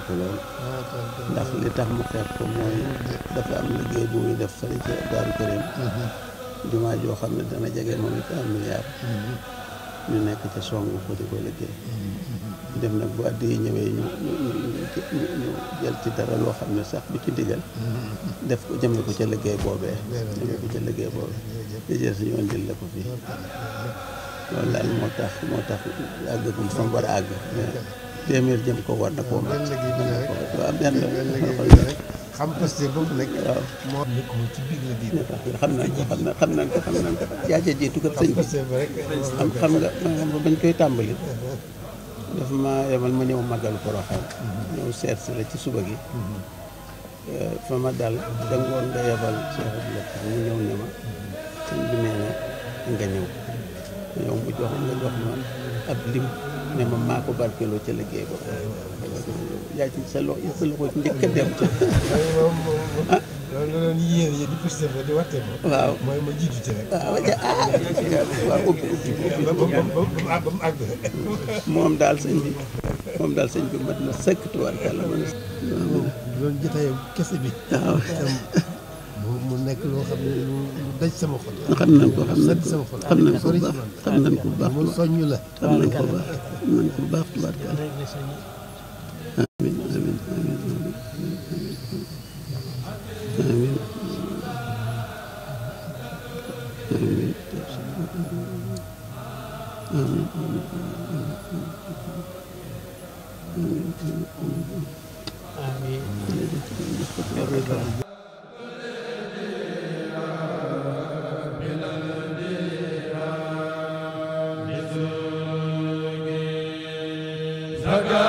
ko lool ndax li tax mu xeeb ko mooy dafa am liggéey bu muy def fële ca Daaru Karim jumaa joo xam ne dana jege moom it 1 milliard ñu nekk ca song ko di ko liggéey dem nag bu àddi yi ñëwee ñu jël ci dara loo xam ne sax bi ci ndigal def ko jëme ko ca liggéey boobee li jël si ñoon jël la ko fii loolu daal moo tax àggagum fa mu war a àgg téeméer jëm ko war na koo mat waaw benn rek xam parce que boobu nag waaw moo nekkul ci biir la di xam nañ ko yaa ca jiitu kat sëñ bi xam nga bañ koy tàmbali dafa ma yemal ma ñëw màggalu Porokhane ñëw seet si la ci suba gi fa ma dal dangoon nga yebal Cheikh Abdou mu ñëw ne ma sëñ bi nee na nga ñëw mu jox ma ab lim ne ma maa ko barkeeloo ca liggéey ba yaa ci sa loxo njëkk a dem ah loolu la doon yéen yi di posté di waxte ma waaw mooy ma jiitu ci rek waaw ubbi ba mu àgg moom daal sëñ bi mat na sëkk tubaarkàlla man loolu jotaayam kese bi waaw mu nekk loo xam ne lu daj sama xol xam nañ ko sama xol xam nañ ko bu baax mu soññu la xam nañ ko bu baax tubaarkàlla amiin amiin amiin Saga